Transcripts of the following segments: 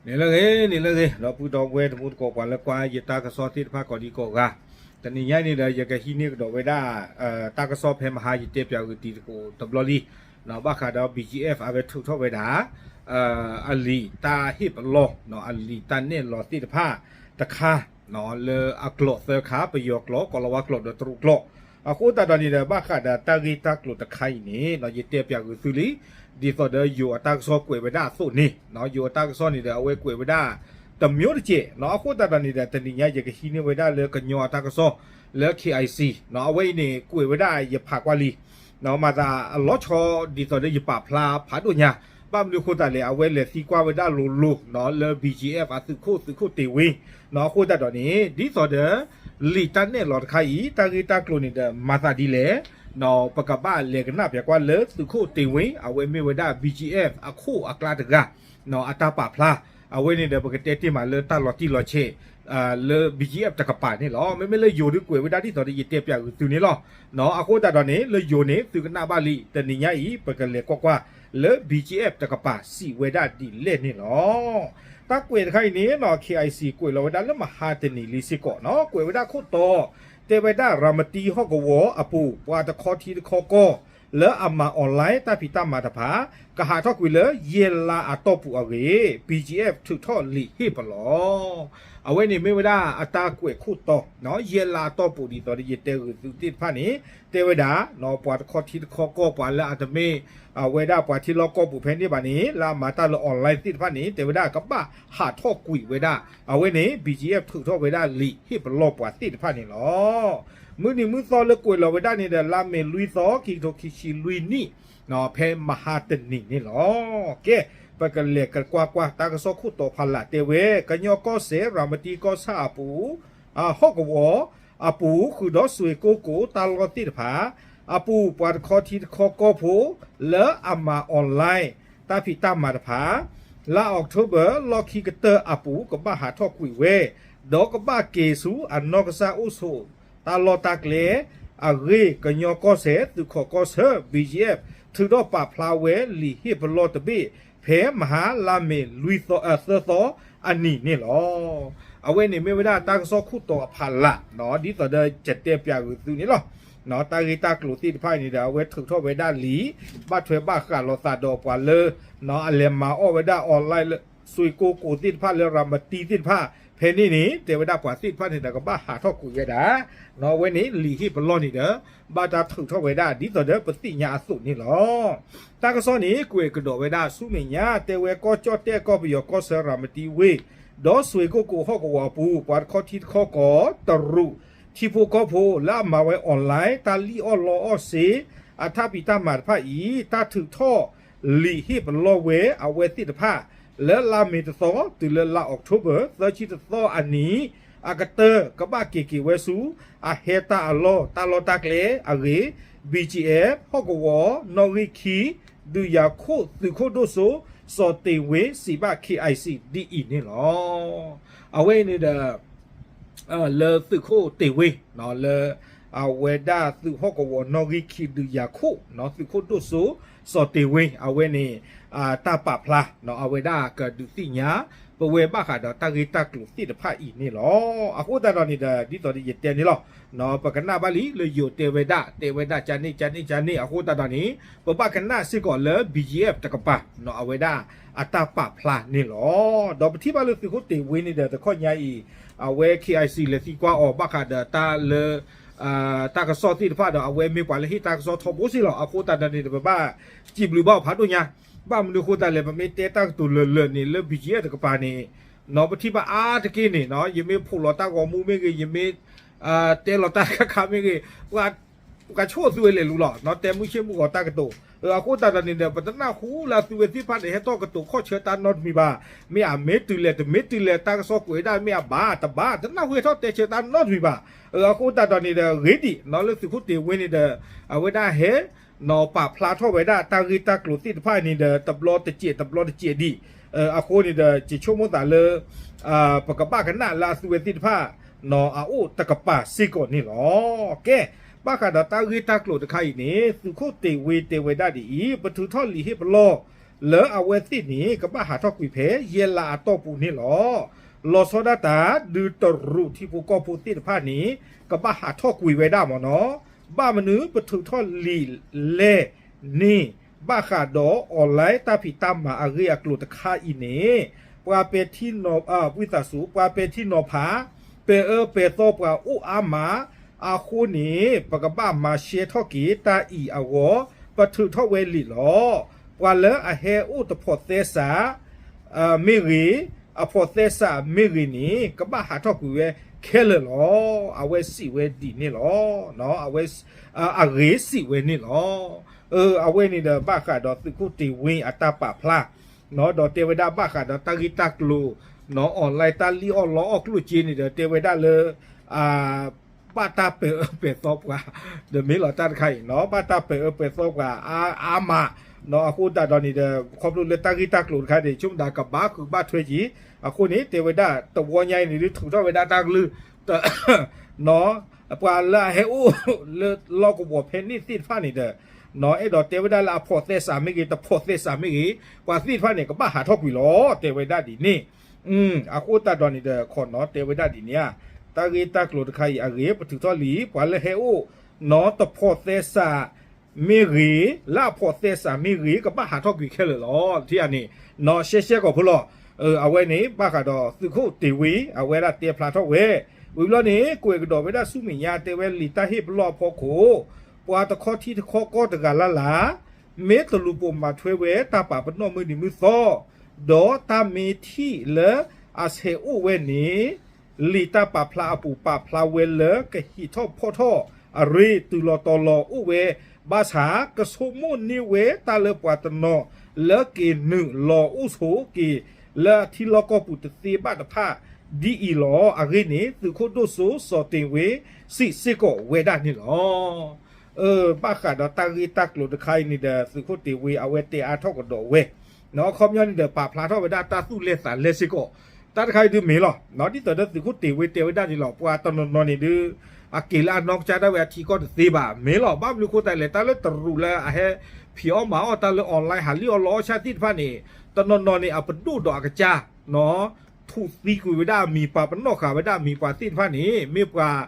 န့ၣ်လၢအဂ့ၤ န့ၣ်လၢအဂ့ၤ ဒီပုၢ်ဒီဝဲၢ်တံၤသကိး ပှၤလၢကွၢ်ယတၢ်ကစီၣ်သ့ၣ်တဖၣ်ကိးဒံကိးဂၤ, တနံၤညါအံၤန့ၣ်ဒီး ယကဟံးန့ၢ်ကဒီးဝဲဒၣ် တၢ်ကစီၣ်ဖဲမဟါ ယတဲပၠးဂုာ်တံၤသကိးတဘျီလံ, ဘၣ်ဃးဒီး ဘံၣ်ကၠံအ့ၣ်ဖ် အဝဲထုးထီၣ်ဝဲဒၣ် အလံာ်တၢ်ဟ့ၣ်ပလီၢ် အလံာ်တၢ်နဲၣ်လီၤသ့ၣ်တဖၣ်တခါ လၢအကျိာ်သၢခါ ပယီၤကျိာ် ကိၤလၤဝါကျိာ်ဒီးတရူးကျိာ်, အဃိသတးဒီးန့ၣ်ဒီး ဘၣ်ဃးဒီးတၢ်ဂ့ၢ်တၢ်ကျိၤတခါအံၤန့ၣ် ယတဲပၠးဂုာ်သုလံ, ဒ်သိးဒီးယိၤအတၢ်ကစီၣ်ကွဲးဝဲဒၣ်အသိးန့ၣ်, ယိၤအတၢ်ကစီၣ်န့ၣ်ဒီး အဝဲကွဲးဝဲဒၣ် တမျိုးတကဲး, အဃိသတးဒီးန့ၣ်ဒီး တနံၤညါယကဟံးန့ၢ်ဝဲဒၣ်လၢကညီအတၢ်ကစီၣ် လၢ KIC, အဝဲအံၤန့ၣ် ကွဲးဝဲဒၣ်ယဖးကွၢ်လံ မၤသးအလီၤဆီဒ်သိးဒီးယပာ်ဖျါဖးဒိၣ်ညါ, ဘၣ်မနုၤအဃိသတးလဲၣ် အဝဲလဲၤသံကွၢ်ဝဲဒၣ်လိၤလိၤ လၢ ဘံၣ်ကၠံအ့ၣ်ဖ် အသုးခိၣ် သုးခိၣ်တ့ၢ်ဝ့, အဃိသတးဒီးန့ၣ် ဒ်သိးဒီး လံာ်တၢ်နဲၣ်လီၤတခါအံၤ တၢ်ဂ့ၢ်တၢ်ကျိၤန့ၣ်ဒီး မၤသးဒ်လဲၣ်, ပကဘၣ်လဲၤကနၣ်ပၠးကွၢ်လၢသုးခိၣ်တ့ၢ်ဝ့ အဝဲမ့ၢ်ဝဲဒၣ် ဘံၣ်ကၠံအ့ၣ်ဖ် အခိၣ်အကျါတဂၤ အတၢ်ပာ်ဖျါ, အဝဲန့ၣ်ဒီး ပကတဲတ့ၢ်မးလၢတၢ်လီၤတံၢ်လီၤဆဲး လၢ ဘံၣ်ကၠံအ့ၣ်ဖ် တကပၤန့ၣ်လီၤ. မ့မ့ၢ်လၢယိၤဒုးကွဲးဝဲဒၣ်ဒ်သိးဒီးယတဲပၠးဂုာ်သုန့ၣ်လီၤ. အဃိသတးဒီးန့ၣ် လၢယိၤန့ၣ် သုကနၣ်ဘၣ်လံ တနံၤညါအံၤ ပကလဲၤကွၢ်ကွၢ်လၢ ဘံၣ်ကၠံအ့ၣ်ဖ် တကပၤစံးဝဲဒၣ်ဒ်လဲၣ်န့ၣ်လီၤ. တၢ်ကွဲးတခါအံၤန့ၣ် KIC ကွဲးလီၤဝဲဒၣ်လၢမဟါတနံၤလံစ့ၢ်ကီး, ကွဲးဝဲဒၣ်ခိၣ်တီ တဲဝဲဒၣ် ရၤမတံဟီၣ်ကဝီၤအပူၤ ပှၤတခီထံတခီကီၢ် လၢအမၤ online တၢ်ဖံးတၢ်မၤတဖၣ် ကဟးထီၣ်ကွံာ်လၢယဲၢ်လါအတီၢ်ပူၤအဂ့ၢ် ဘံၣ်ကၠံအ့ၣ်ဖ် ထုးထီၣ်လံာ်ဟ့ၣ်ပလီၢ်. အဝဲန့ၣ်မ့ၢ်ဝဲဒၣ်အတၢ်ကွဲးခိၣ်တီ ယဲၢ်လါအတီၢ်ပူၤဒ်သိးဒီးယတဲဂုာ်သုသ့ၣ်တဖၣ်န့ၣ် တဲဝဲဒၣ် ပှၤတခီထံတခီကီၢ် ပှၤလၢအတမ့ၢ် အဝဲဒၣ်ပှၤထံလီၢ်ကီၢ်ပူၤဖဲန့ၣ်ဘၣ်န့ၣ် လၢအမၤတၢ်လၢ online သ့ၣ်တဖၣ်န့ၣ် တဲဝဲဒၣ်ကဘၣ်ဟးထီၣ်ကွံာ်ဝဲဒၣ်, အဝဲန့ၣ် ဘံၣ်ကၠံအ့ၣ်ဖ် ထုးထီၣ်ဝဲဒၣ်လံာ်ဟ့ၣ်ပလီၢ်ပှၤသ့ၣ်တဖၣ်န့ၣ်လီၤ. မုၢ်နံၤမုၢ်သီလၢကွဲးလီၤဝဲဒၣ်န့ၣ်ဒီး လါမ့ၤလွံၢ်သီ ခံကထိခံဆံလွံၢ်နံၣ် ဖဲမဟါတနံၤန့ၣ်လီၤ. ကဲ ပကလဲၤကကွၢ်ကွၢ်တၢ်ကစီၣ်ခိၣ်တီဖးလၢ်တဲဝဲ ကညီကီၢ်စဲၣ် ရၤမတံကီၢ်ဆၣ်အပူၤ ဟီၣ်ကဝီၤအပူၤ ဃုာ်ဒီးစွ့ၣ်ကိၢ်ကိၣ်တၢ်လီၢ်သ့ၣ်တဖၣ်အပူၤ ပှၤတခီထံတခီကီၢ်ဖိ လၢအမၤ online တၢ်ဖံးတၢ်မၤတဖၣ် လါ October လီၢ်ခံကတၢၢ်အပူၤ ကဘၣ်ဟးထီၣ်ကွံာ်ဝဲ ဒီးကဘၣ်က့ၤဆူအနီၢ်ကစၢ်အိၣ်ဆိးတၢ်လီၢ်တၢ်ကျဲအဂ့ၢ် ကညီကီၢ်စဲၣ် သုးခိးကီၢ်ဆၢ ဘံၣ်ကၠံအ့ၣ်ဖ် ထုးထီၣ်ပာ်ဖျါဝဲလံာ်ဟ့ၣ်ပလီၢ်တဘ့ၣ် ဖဲမဟါလါမ့ၤလွံၢ်သီ သၢသီအနံၤန့ၣ်လီၤ. အဝဲန့ၣ်မ့ၢ်ဝဲဒၣ်တၢ်ကစီၣ်ခိၣ်တီအဖးလၢ် ဒ်သိးဒီးယတဲပၠးဂုာ်သုန့ၣ်လီၤ. တၢ်ဂ့ၢ်တၢ်ကျိၤသ့ၣ်တဖၣ်အံၤန့ၣ်ဒီး အဝဲထုးထီၣ်ဝဲဒၣ်လံာ် ဘၣ်ထွဲဘၣ်ဃးလိာ်သးဒီးပှၤလၢ အလဲၤမၤအီၣ်ဝဲဒၣ် online လၢ စွ့ၣ်ကိၢ်ကိၣ်သ့ၣ်တဖၣ်လၢရၤမတံသ့ၣ်တဖၣ် ဖဲန့ၣ်န့ၣ် တဲဝဲဒၣ်ပှၤသ့ၣ်တဖၣ်န့ၣ်ဒီး ကဘၣ်ဟးထီၣ်ကွံာ်ဝဲဒၣ်, အဝဲန့ၣ်လံာ်ဟ့ၣ်ပလီၢ်န့ၣ်ဒီး ဘၣ်တၢ်ထုးထီၣ်ဝဲဒၣ်ဒ်သိးဒီးပသ့ၣ်ညါအသိးန့ၣ်လီၤ. တၢ်ကစီၣ်န့ၣ် ကွဲးကဒီးဝဲဒၣ်ဆူမဲာ်ညါ တဲဝဲ ကီၢ်ကၠီၣ်တဲၣ်ကီၢ်ပယီၤကီၢ်ဆၢရၤမတံဝ့ၢ် ဒီးစွ့ၣ်ကိၢ်ကိၣ်ဟီၣ်ကဝီၤအပူၤ ပှၤတခီထံတခီကီၢ် တရူးထံဖိကီၢ်ဖိ လၢအမၤဝဲ online တၢ်လံၣ်အီၣ်လီအီၣ်စ့ အတၢ်ဖံးတၢ်မၤတဖၣ်အံၤ တၢ်ထုးထီၣ်လံာ်ဟ့ၣ်ပလီၢ်ဝဲအဝဲသ့ၣ်တဖၣ် လၢလါမ့ၤတသီ တုၤလၢလါ October သၢဆံတသီအနံၤ အကတၢၢ် ကဘၣ်က့ၤက့ၤဝဲဆူ အဟဲတၢ်အလီၢ် တၢ်လီၢ်တၢ်ကျဲအဂ့ၢ် ဘံၣ်ကၠံအ့ၣ်ဖ် ဟီၣ်ကဝီၤ နီၣ်ဂံၢ်ခံ ဒုးယၤခိၣ်သုးခိၣ်ဒိၣ်စိ စီၤတ့ၢ်ဝ့ စံးဘၣ် KIC ဒ်အံၤန့ၣ်လီၤ. အဝဲအံၤန့ၣ်ဒီး လၢသုးခိၣ်တ့ၢ်ဝ့ လၢ အဝဲဒၣ်သုးဟီၣ်ကဝီၤနီၣ်ဂံၢ်ခံ ဒုးယၤခိၣ် သုးခိၣ်ဒိၣ်စိ စီၤတ့ၢ်ဝ့ အဝဲန့ၣ် တၢ်ပာ်ဖျါ အဝဲဒၣ်ကဒုးသ့ၣ်ညါ ပဝဲဘၣ်ဃးဒီးတၢ်ဂ့ၢ်တၢ်ကျိၤသ့ၣ်တဖၣ်အံၤန့ၣ်လီၤ. အဃိသတးဒီးန့ၣ်ဒီး ဒ်သိးဒီးယတဲန့ၣ်လီၤ. ပကနၣ်ဘၣ်လံ လၢယိၤတဲဝဲဒၣ် တဲဝဲဒၣ် ကန့ၣ် ကန့ၣ် ကန့ၣ် အဃိသတးဒီးန့ၣ် ပဘၣ်ကနၣ်စ့ၢ်ကီးလၢ ဘံၣ်ကၠံအ့ၣ်ဖ် တကပၤ အဝဲဒၣ်အတၢ်ပာ်ဖျါန့ၣ်လီၤ. ဒီးပထံၣ်ဘၣ်လၢသုးခိၣ်တ့ၢ်ဝ့န့ၣ်ဒီး တခီညါအံၤ အဝဲ KIC လဲၤသံကွၢ်အီၤ ဘၣ်ဃးဒီးတၢ်လၢ တၢ်ကစီၣ်သ့ၣ်တဖၣ်ဒီး အဝဲမ့ၢ်ပှၤလၢဟ့ၣ်တၢ်ကစီၣ်ထီဘိစ့ၢ်လီၤ. အဃိသတးဒီးန့ၣ်ဒီး ပဘၣ်စံးဘျုးဘၣ်အီၤဖးဒိၣ်ညါ, ဘၣ်မနုၤအဃိသတးလဲၣ် ပမ့ၢ်တဲတၢ်ကတိၤလၢာ်လၢာ်န့ၣ် လၢ ဘံၣ်ကၠံအ့ၣ်ဖ် တကပၤန့ၣ် ပထံၣ်ဘၣ်အါတက့ၢ်န့ၣ် ယမ့ၢ်ဖီၣ်လီၤတၢ်ဂီၤမူမ့ၢ်ဂ့ၤ ယမ့ၢ် တဲလီၤတၢ်တခါခါမ့ၢ်ဂ့ၤ ပှၤ ပှၤဆိၣ်သုဝဲလဲၤလူၤလီၤ တဲမုၢ်ဆ့ၣ်မုၢ်ဂီၤတၢ်ကတိၤ. အဃိသတးဒီးန့ၣ်ဒီး ပတနၢ်ဟူလၢသုဝဲသ့ၣ်တဖၣ်န့ၣ် ဟဲထီၣ်ကတိၤခီၣ်ဆၢတၢ်နီတမံၤဘၣ်. မ့ၢ်အမ့ၢ်တုၤလဲၣ် တမ့ၢ်တုၤလဲၣ် တၢ်ကစီၣ်ကွဲးဒၣ်မ့ၢ်အဘၣ်တဘၣ် တနၢ်ဟူဟဲထီၣ်တဲဆၢတၢ်နီတမံၤဘၣ်. အဃိသတးဒီးန့ၣ်ဒီး ဂ့ၤဒံး လၢသုးခိၣ်တ့ၢ်ဝ့န့ၣ်ဒီး အဝဲဒၣ်ဟဲ ပာ်ဖျါထီၣ်ဝဲဒၣ်တၢ်ဂ့ၢ်တၢ်ကျိၤသ့ၣ်တဖၣ်န့ၣ်ဒီး တဘျီတစဲး တဘျီတစဲးဒံး. အဃိန့ၣ်ဒီး ယဆိကမိၣ်သးလၢ ပကဘၣ်ကနၣ်လၢအသုဝဲသ့ၣ်တဖၣ် အအိၣ်တကပၤစ့ၢ်ကီးန့ၣ်လီၤ. ကဲ ဘၣ်ဃးဒီးတၢ်ဂ့ၢ်တၢ်ကျိၤတခါအံၤန့ၣ် သုးခိၣ်တ့ၢ်ဝ့တဲဝဲဒၣ်ဒ်အံၤ ပထုးထီၣ်လံာ်ဟ့ၣ်ပလီၢ် လၢအဝဲသ့ၣ်န့ၣ် ကဘၣ်ဟးထီၣ်ကွံာ်ဖဲယဲၢ်လါအတီၢ်ပူၤန့ၣ်လီၤ. လီၤဆီဒၣ်တၢ် ဒုးတရူးထံဖိကီၢ်ဖိသ့ၣ်တဖၣ်န့ၣ် ကဘၣ်ဟးထီၣ်ကွံာ်ဝဲဒၣ်မ့ၢ်နီၤ. ဘၣ်မနုၤ ပထုးထီၣ်လံာ်လဲၢ်န့ၣ် ဘၣ်ဃးဒီး online တၢ်ဖံးတၢ်မၤအဂ့ၢ်အကျိၤတခါအံၤန့ၣ် ပှၤပဲာ်ထံနီၤ ဝံသးစူၤ ပှၤပဲာ်ထံနီၤဖး ပဲာ်အၢပဲာ်သီပှၤအိၣ်အါမး အဃိန့ၣ် ပကဘၣ်မၤရှဲထီၣ်က့ၤတၢ်အံၤအဂီၢ် ပထုးထီၣ်ဝဲလံာ်လီၤ. ပှၤလၢအဟဲအိၣ်တဖိးသဲစး မ့ၢ်ဂ့ၤ, အဖိးသဲစးမ့ၢ်ဂ့ၤန့ၣ် ကဘၣ်ဟးထီၣ်ကွံာ်ဝဲခဲလၢာ်လီၤ. အဝဲစံးဝဲဒ်န့ၣ်လီၤ. အဝဲ အဂ့ၢ်စံးဝဲန့ၣ်လီၤ. အဝဲန့ၣ်ဒီးဘၣ်ဃးဒီးသုးခိၣ်တ့ၤဝ့အတၢ်ပာ်ဖျါ ဒီးတဲဝဲဒၣ်ဘၣ်ဃးဒီးတၢ်ဂ့ၢ်တၢ်ကျိၤ online တၢ်လံၣ်အီၣ်လီအီၣ်ကျိၣ်စ့န့ၣ်ဒီး တဲဝဲဒၣ်လၢ ဘၣ်တၢ်ပဲာ်အၢပဲာ်သီပှၤ ဒီးမ့ၢ်လီၤတၢ်တခါအံၤနီၤ ဘၣ်တၢ်ပဲာ်အၢပဲာ်သီပှၤအါမး, အဃိသတးဒီးန့ၣ်ဒီး ခီဖျိလၢတၢ်ဂ့ၢ်တၢ်ကျိၤတခါန့ၣ် ဆိကမိၣ်သးကဘၣ်ဃုာ်ဘၣ်ထွဲက့ၤ, အဃိန့ၣ် တဲဝဲဒၣ်တဝီညါအံၤန့ၣ်ဒုးထုးထီၣ်ဝဲဒၣ်တၢ်ကလုၢ် ပှၤလၢအဟဲအိၣ်လၢလီၢ်ကဝီၤဖဲန့ၣ်သ့ၣ်တဖၣ်န့ၣ်ဒီး အဲၣ်ဒိးတဲဝဲဒၣ်လၢအဖိးသဲစးမ့ၢ်ဂ့ၤ တဖိးသဲစးမ့ၢ်ဂ့ၤ ပှၤသ့ၣ်တဖၣ်န့ၣ် ကဘၣ်ဟးထီၣ်ကွံာ်လီၤ တဲဝဲဒၣ်ဒ်န့ၣ်. အဃိသတးဒီးန့ၣ်ဒီး ခီနီၤ တဲဝဲဒၣ်ဒ်န့ၣ်ဧါ, တၢ်ဂ့ၢ်တၢ်ကျိၤတခါအံၤအဂ့ၢ် ပထုးထီၣ်လံာ် ပှၤလၢဟဲအိၣ်နီၤ တဖိးသဲစးမ့ၢ်ဂ့ၤ, လၢအဖိးသဲစးမ့ၢ်ဂ့ၤ ကဘၣ်ဟးထီၣ်ကွံာ်ခဲလၢာ်လီၤ. ထံၣ်ဧါန့ၣ် နီၤရှဲရှဲကီၢ်ဖိလီၤ. အဝဲန့ၣ် ဘၣ်ဃးဒီးသုးခိၣ်တ့ၤဝ့ အဝဲဒၣ်တဲဖျါထီၣ်ဝဲ, ဝံၤဘျီန့ၣ် ကွဲးကဒီးဝဲဒၣ်ဆူမဲာ်ညါ တဲဝဲလံာ်တၢ်ဟ့ၣ်ပလီၢ်အဖီခိၣ် ပှၤတခီထံတခီကီၢ်တဂၤလၢ်လၢ် မ့ၢ်တလူၤပိာ်မၤထွဲဝဲတၢ်ပာ်ပနီၣ်မုၢ်နံၤမုၢ်သီ, ဒီးတၢ်မ့ၢ်ထံၣ်လၢအဆဲးအိၣ်ဝဲန့ၣ် လံာ်တၢ်ပာ်ဖျါအပူၤ ပာ်ဖျါဝဲလၢကဟံးထီၣ်ဖီၣ်ထီၣ်အရ့ တုၤလီၤတီၤလီၤအိၣ်ဝဲဘၣ်ဆၣ် ကဆိကမိၣ်န့ၢ်ဝဲတၢ်လၢပှၤတနီၤလၢက့ၤနုာ်လီၤအိၣ်ဆိးက့ၤလၢအထံလီၢ်ကီၢ်ပူၤတသ့ဘၣ်တဖၣ်ဒ်အံၤလီၤ. အဂ့ၢ်န့ၣ် သုးခိၣ်ဒိၣ်စိစီၤတ့ၤဝ့ စံးစ့ၢ်ကီးဝဲဒၣ်န့ၣ်လီၤ. ဘၣ်ဃးဒီးတၢ်ဂ့ၢ်တၢ်ကျိၤတခါအံၤန့ၣ်ဒီး သုးခိၣ်တ့ၤဝ့အဝဲတဲအါထီၣ်ကဒီးဝဲ အခီပညီန့ၣ်ဒီး ပာ်ဖျါထီၣ်ဝဲဒၣ်တၢ်သူၣ်လဲၤသးလဲစ့ၢ်ကီး, တၢ်တခါအံၤဒုးမ့ၢ်လီၤ. ဒ်သိးဒီးသုးခိၣ်တ့ၤဝ့တဲဝဲဒၣ်န့ၣ်လီၤ. ပှၤတနီၤနီၤန့ၣ်ဒုး အက့ၤလၢအနီၢ်ကစၢ်ဒၣ်ဝဲအထံကီၢ်တသ့ဘၣ် မ့ၢ်လီၤ. ဘၣ်မနုၤအဃိသတးလဲၣ် တၢ်လၢတရူးလၢအဟဲဖံးအီၣ်မၤအီၣ်တၢ်လၢ online ဟးလံၣ်အီၣ်လီအီၣ်ဆၣ်သ့ၣ်တဖၣ်န့ၣ် တနီၤနီၤန့ၣ် အပဒိၣ်ဒီးအကစၢ် ထူးသံကွံာ်ဝဲဒၣ်အမံၤ ပာ်ပနီၣ်ဃာ်ဝဲဒၣ်အမံၤ ပှၤသ့ၣ်တဖၣ်န့ၣ် မ့ၢ်ပှၤ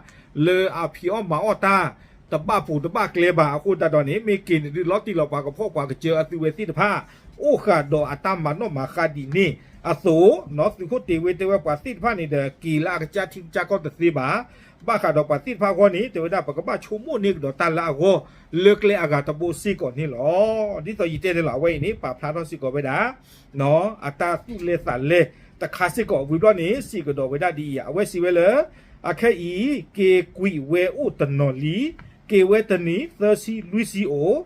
လၢအဖံးအီၣ်မၤအီၣ်တၢ် တဘၣ်ပူၤတဘၣ်ကျဲဘၣ်. အဃိသတးဒီးန့ၣ် မ့ၢ်က့ၤန့ၣ်ဒုး လီၤတံၢ်လီၤပှၤကဖီၣ်ပှၤကစၢၤအသုဝဲသ့ၣ်တဖၣ် အိၣ်ဃာ်ဒီးအတၢ်မၤနီၣ်မၤဃါဒ်န့ၣ်အသိး သုးခိၣ်တ့ၤဝ့တဲဝဲပှၤသ့ၣ်တဖၣ်န့ၣ်ဒီး က့ၤလၢအကစၢ်ထံကစၢ်ကီၢ်တသ့ဘၣ်. ဘၣ်ဃးဒီးပှၤသ့ၣ်တဖၣ်အဂီၢ်န့ၣ် တဲဝဲဒၣ် ပကဘၣ်ဆိကမိၣ်န့ၢ်ကဒီးတၢ်လၢအဂီၢ် လၢကျဲအဂၤတဘိစ့ၢ်ကီးန့ၣ်လီၤ. ဒ်သိးယတဲန့ၣ်လီၤ အဝဲအံၤန့ၣ် ပာ်ဖျါထီၣ်စ့ၢ်ကီးဝဲဒၣ် အတၢ်သူၣ်လဲသးလဲတခါစ့ၢ်ကီး ဝံၤဘျီန့ၣ် စံးကဒီးဝဲဒၣ်ဒ်အံၤ အဝဲစံးဝဲလၢ အခဲအံၤ က့ၤကွံာ်ဝဲအိၣ်တနီၤလံ, က့ၤဝဲတနံၤသၢဆံလွံၢ်ဆံအိၣ်,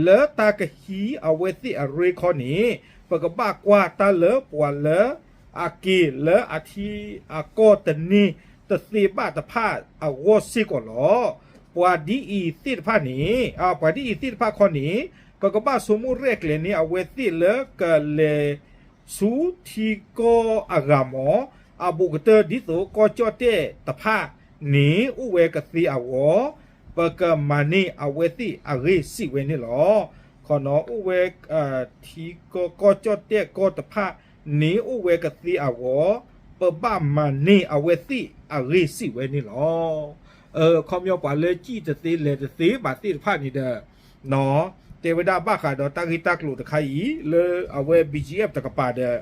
လၢတၢ်ကဟံးအဝဲသ့ၣ်အရ့ခီန့ၣ် ပကဘၣ်ကွၢ်တၢ်လၢပှၤလၢ အက့ၤလၢအထံအကီၢ်တန့ၢ်တသ့ဘၣ်တဖၣ်အဂီၢ်စ့ၢ်ကီးလီၤ. ပှၤဒ်အံၤသ့ၣ်တဖၣ်န့ၣ် ပှၤဒ်အံၤသ့ၣ်တဖၣ်ခီန့ၣ် ပကဘၣ်ဆိကမိၣ်ရဲၣ်ကျဲၤန့ၢ်အဝဲသ့ၣ်လၢကလဲၤဆူထံကီၢ်အဂၤမး, အဘူးကတၢၢ်ဒ်သိးကီၢ်ကၠီၣ်တဲၣ်တဖၣ်န့ၣ် အိၣ်ဝဲကသ့အဂီၢ် ပကမၤန့ၢ်အဝဲသ့ၣ်အဂ့ၢ်စံးဝဲန့ၣ်လီၤ. ခီနီၤ အိၣ်ဝဲ ထံကီၢ်ကီၢ်ကၠီၣ်တဲၣ်ကီၢ်တဖၣ်န့ၣ် အိၣ်ဝဲကသ့အဂီၢ် ပဘၣ်မၤန့ၢ်အဝဲသ့ၣ်အဂ့ၢ်စံးဝဲန့ၣ်လီၤ. အခီပညီပှၤလၢစံၣ်တသ့လဲၤတသ့ဘၣ်သ့ၣ်တဖၣ်န့ၣ်ဒီး တဲဝဲဒၣ်ဘၣ်ဃးဒီးတၢ်ဂ့ၢ်တၢ်ကျိၤတခါအံၤ လၢအဝဲ ဘီၣ်ကၠံၣ်အ့ၣ် တကပၤဒီး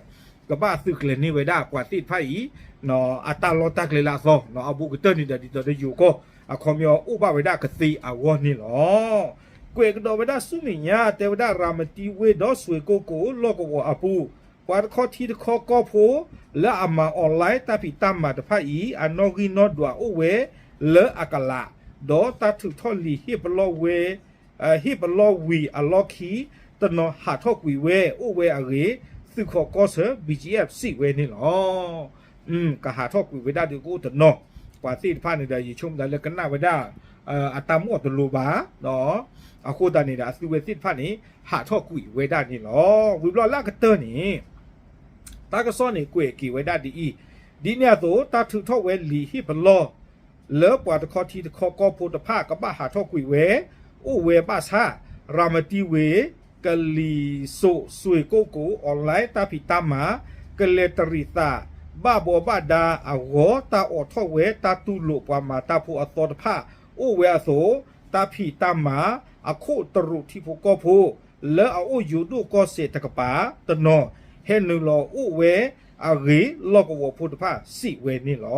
ကဘၣ်သုးကျဲၤန့ၢ်ဝဲဒၣ်ပှၤသ့ၣ်တဖၣ်အံၤ အတၢ်လီၢ်တၢ်ကျဲလၢအသီ အဘူးကတၢၢ်န့ၣ်ဒီး ဒ်သိးဒီးယိၤကီၢ် အခီပညီအိၣ်ဘၣ်ဝဲဒၣ်ကသ့အဂီၢ်န့ၣ်လီၤ. ကွဲးကဒီးဝဲဒၣ်ဆူမဲာ်ညါ တဲဝဲဒၣ်ရၤမတံဝ့ဒီးစွ့ၢ်ကိၢ်ကိၢ်လီၢ်ကဝီၤအပူၤ ပှၤတခီထံတခီကီၢ်ဖိ လၢအမၤ online တၢ်ဖံးတၢ်မၤတဖၣ်အံၤ အနီၣ်ဂံၢ်နီၣ်ဒွးအိၣ်ဝဲလၢအကလး ဒီးတၢ်ထုးထီၣ်လံာ်ဟ့ၣ်ပလီၢ်ဝဲ ဟ့ၣ်ပလီၢ်ဝံၤအလီၢ်ခံ တနီၤဟးထီၣ်ကွံာ်ဝဲ အိၣ်ဝဲအဂ့ၢ် သုးခိးကီၢ်ဆၢ ဘီၣ်ကၠံၣ်အ့ၣ် စံးဝဲန့ၣ်လီၤ. ကဟးထီၣ်ကွံာ်ဝဲဒၣ်ဒုးကအိၣ်တနီၤ ပှၤသ့ၣ်တဖၣ်န့ၣ်ဒီး ယဆိကမိၣ်သးလၢကနၣ်ဝဲဒၣ် အတၢ်မိၣ်အတလိၤဘၣ် အဃိသတးန့ၣ်ဒီး အသုဝဲသ့ၣ်တဖၣ်န့ၣ် ဟးထီၣ်ကွံာ်ဝဲဒၣ်န့ၣ်လီၤ. ဝံၤဘျီလၢအကတၢၢ်န့ၣ် တၢ်ကစီၣ်န့ၣ်ကွဲးက့ၤဝဲဒၣ်ဒ်အံၤ, ဒ်န့ၣ်အသိး တၢ်ထုးထီၣ်ဝဲလံာ်ဟ့ၣ်ပလီၢ် လၢပှၤတခီထံတခီကီၢ်ဖိတဖၣ်ကဘၣ်ဟးထီၣ်ကွံာ်ဝဲ အိၣ်ဝဲဘၣ်ဆၣ် ရၤမတံဝ့ ကလံၤစိးစွ့ၣ်ကိၣ်ကိၣ် online တၢ်ဖံးတၢ်မၤ ကလဲၤတရံးသး ဘၣ်ဘှီဘၣ်ဒါအဂီၢ် တၢ်အိးထီၣ်ဝဲတၢ်တူၢ်လိာ်ပှၤမၤတၢ်ဖိအသီတဖၣ် အိၣ်ဝဲအသိး တၢ်ဖံးတၢ်မၤအခိၣ်တရူးထံဖိကီၢ်ဖိ လၢအအိၣ်ယိၤဒိၣ်ကီၢ်စဲၣ်တကပၤတနီၤ ဟဲနုာ်လီၤအိၣ်ဝဲအဂ့ၢ် လီၢ်ကဝီၤဖိတဖၣ်စံးဝဲန့ၣ်လီ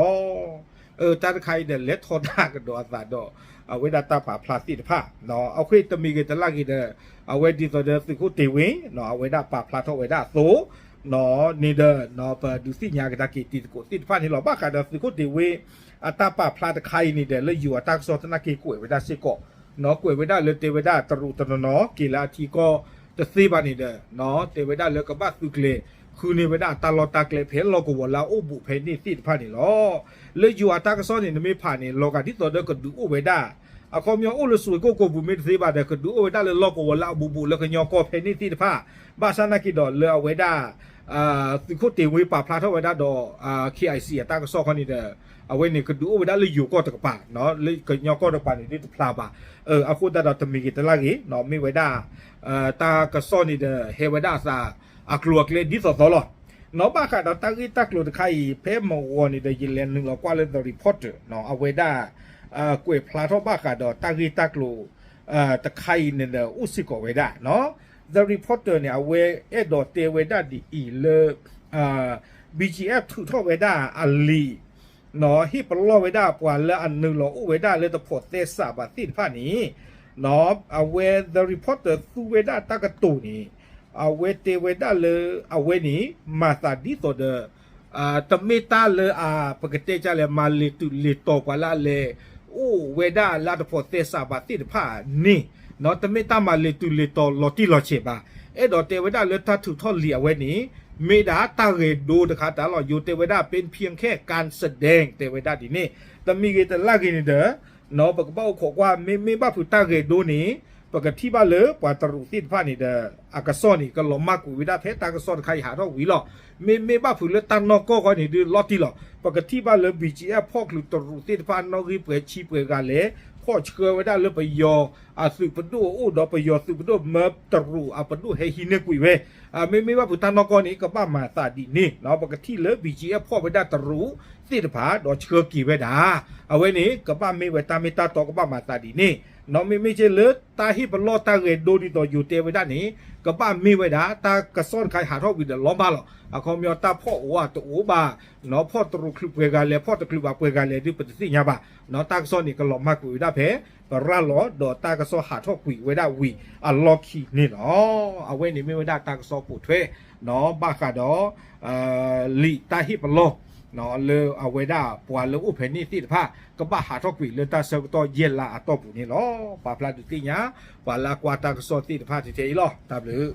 ၤ. တၢ်တခါအံၤဒီး လဲၤထီဒါကဒီးအသးဒီး အဝဲဒၣ်တၢ်ပာ်ဖျါသ့ၣ်တဖၣ် အဃိတမံၤဂ့ၤတလၢ်ဂ့ၤဒီး အဝဲဒ်သိးဒီးသုးခိၣ်တ့ၢ်ဝ့ အဝဲဒၣ်ပာ်ဖျါထီၣ်ဝဲဒၣ်အသိး န့ၣ်ဒီး ပဒုးသ့ၣ်ညါကဒါက့ၤတံၤသကိးသ့ၣ်တဖၣ်န့ၣ်လီၤ. ဘၣ်ဃးဒီးသုးခိၣ်တ့ၢ်ဝ့ အတၢ်ပာ်ဖျါတခါအံၤန့ၣ်ဒီး လၢယိၤအတၢ်ကစီၣ်သနာ်က့ ကွဲးဝဲဒၣ်စ့ၢ်ကီး ကွဲးဝဲဒၣ်လၢတဲဝဲဒၣ်တရူးတနီၤနီၤ က့ၤလၢအထံကီၢ်တသ့ဘၣ်န့ၣ်ဒီး တဲဝဲဒၣ်လၢကဘၣ်သုးကျဲၤ ဃုန့ၢ်ဝဲဒၣ်တၢ်လီၢ်တၢ်ကျဲဖဲလီၢ်ကဝီၤလၢအအိၣ်ဘူးဖဲန့ၣ်သ့ၣ်တဖၣ်န့ၣ်လီၤ. လၢယိၤအတၢ်ကစီၣ်န့ၣ် နမ့ၢ်ဖးန့ၣ် လီၤဂာ်ဒ်သိးဒီးကဒုးအိၣ်ဝဲဒၣ် အခီပညီအိၣ်လၢစွ့ၣ်ကိၣ်ကိၣ်ပူၤမ့ၢ်တသ့ဘၣ်ဒီး ကဒုးအိၣ်ဝဲဒၣ်လၢလီၢ်ကဝီၤလၢအဘူးဘူးလၢကညီကီၢ်ဖဲန့ၣ်သ့ၣ်တဖၣ် ဘၣ်ဆၣ်သနာ်က့ဒီးလၢအဝဲဒၣ် သုးခိၣ်တ့ၢ်ဝ့ပာ်ဖျါထီၣ်ဝဲဒၣ်ဒီး KIC အတၢ်ကစီၣ်ခီန့ၣ်ဒီး အဝဲန့ၣ်ကဒုးအိၣ်ဝဲဒၣ်လၢယိၤကီၢ်တကပၤ လၢကညီကီၢ်တကပၤန့ၣ်ဒ်တဖျါဘၣ်. အဃိသတးဒီးတမံၤဂ့ၤတလၢ်ဂ့ၤ မ့ၢ်ဝဲဒၣ် တၢ်ကစီၣ်န့ၣ်ဒီး ဟဲဝဲဒၣ်အသးအကျိၤအကျဲဒ်သိးသိးလီၤ. ဘၣ်ဃးဒီးတၢ်ဂ့ၢ်တၢ်ကျိၤတခါအံၤ ဖဲမုၢ်ဂီၤန့ၣ်ဒီး ယလဲၤနုာ်လီၤကွၢ်လၢ The Reporter အဝဲဒၣ် ကွဲးဖျါထီၣ်ဘၣ်ဃးဒီးတၢ်ဂ့ၢ်တၢ်ကျိၤ တခါအံၤန့ၣ်ဒီး အိၣ်စ့ၢ်ကီးဝဲဒၣ် The Reporter န့ၣ် အဝဲအဲၣ်ဒိးတဲဝဲဒၣ်ဒ်အံၤလၢ BGF ထုးထီၣ်ဝဲဒၣ်အလံာ် ဟ့ၣ်ပလီၢ်ဝဲဒၣ်ပှၤလၢအနုာ်လီၤအိၣ်ဝဲဒၣ်လၢတဖိးသဲစးဘၣ်သ့ၣ်တဖၣ်န့ၣ် အဝဲ The Reporter သူဝဲဒၣ်တၢ်ကတိၤန့ၣ် အဝဲတဲဝဲဒၣ်လၢ အဝဲန့ၣ် မၤသးဒ်သိးဒီး တမ့ၢ်တၢ်လၢအ ပကတဲကလဲၣ် မၤလ့ၤတုၤလ့ၤတီၤပှၤလၢအလဲၤ အိၣ်ဝဲဒၣ်လၢအတဖိးသဲစးဘၣ်သ့ၣ်တဖၣ်န့ၣ် တမ့ၢ်တၢ်မၤလ့ၤတုၤလ့ၤတီၤလီၤတံၢ်လီၤဆဲးဘၣ်. အဲၣ်ဒိးတဲဝဲဒၣ်လၢတၢ်ထုးထီၣ်လံာ်အဝဲန့ၣ် မ့ၢ်ဒၣ်တၢ်ဂဲၤဒိတခါတၢ်လီၤ. ယိၤတဲဝဲဒၣ် เป็นเพียงแค่การแสดง တဲဝဲဒၣ်ဒ်န့ၣ် တမံၤဂ့ၤတလၢ်ဂ့ၤန့ၣ်ဒီး ပကဘၣ်အိၣ်ခိးကွၢ် မ့မ့ၢ်ဘၣ်ဖုးတၢ်ဂဲၤဒိန့ၣ် ပကထံၣ်ဘၣ်လၢပှၤတရူးသ့ၣ်တဖၣ်န့ၣ်ဒီး အကစီၣ်န့ၣ် ကလီၤမၢ်ကွံာ်ဝဲဒၣ်ဖဲတၢ်ကစီၣ်တခါအံၤဟးထီၣ်ဝံၤလီၤ. မ့မ့ၢ်ဘၣ်ဖုးလၢတၢ်နီၢ်ကီၢ်ဃီန့ၣ်ဒုးလီၤတံၢ်လီၤ. ပကထံၣ်ဘၣ်လၢ BGF ဖီၣ်ချုးတရူးသ့ၣ်တဖၣ်နီၣ်ဂံၢ်ပှဲၤဆံပှဲၤဂၤလဲၣ် ဖီၣ်ဆှၢဝဲဒၣ်လၢပယီၤအသုးပဒိၣ်အအိၣ်ဒီး ပယီၤသုးပဒိၣ်မၢတရူးအပဒိၣ်ဟဲဟံးန့ၢ်ကွံာ်ဝဲ မ့မ့ၢ်ဘၣ်ဖုးတၢ်နီၢ်ကီၢ်န့ၣ် ကဘၣ်မၤသးဒ်န့ၣ် ပကထံၣ်လၢ BGF ဖီၣ်ဝဲဒၣ်တရူးသ့ၣ်တဖၣ် ဒီးဆှၢက့ၤဝဲဒၣ် အဝဲန့ၣ် ကဘၣ်မ့ၢ်ဝဲတၢ်မ့ၢ်တၢ်တီကဘၣ်မၤသးဒ်န့ၣ် မ့မ့ၢ်က့လၢတၢ်ဟ့ၣ်ပလီၢ်တၢ်ဂဲၤဒိဒ်သိးယိၤတဲဝဲဒၣ်န့ၣ် ကဘၣ်မ့ၢ်ဝဲဒၣ် တၢ်ကစီၣ်တခါအံၤဟးထီၣ်ဝံၤဒီးလီၤဘၣ်လီၤ. အခီပညီတၢ်ဖီၣ်အိၣ်အတအိၣ်ဘၣ် ဖီၣ်တရူးချုးပှဲၤဂၤလဲၣ် ဖီၣ်တချုးဘၣ်ပှဲၤဂၤလဲၣ်ဒုး ပတသ့ၣ်ညါဘၣ်. တၢ်ကစီၣ်န့ၣ် ကလီၤမၢ်ကွံာ်ဝဲဒၣ်ဖဲ ပရၤလီၤဒီးတၢ်ကစီၣ်ဟးထီၣ်ကွံာ်ဝဲဒၣ်ဝံၤအလီၢ်ခံန့ၣ်လီၤ. အဝဲန့ၣ်မ့ၢ်ဝဲဒၣ်တၢ်ကစီၣ်ပိာ်ထွဲ ဘၣ်ဃးဒီး လံာ်တၢ်ဟ့ၣ်ပလီၢ် လၢအဝဲဒၣ်ပှၤလၢအိၣ်ဖဲန့ၣ်သ့ၣ်တဖၣ် ကဘၣ်ဟးထီၣ်ကွံာ်လၢတၢ်ဆၢကတီၢ်ယဲၢ်လါအတီၢ်ပူၤန့ၣ်လီၤ. ပာ်ဖျါဒုးသ့ၣ်ညါ ပှၤလၢအကွၢ်တၢ်ကစီၣ်သ့ၣ်တဖၣ်ထဲအံၤလီၤ. တၢ်ဘျုး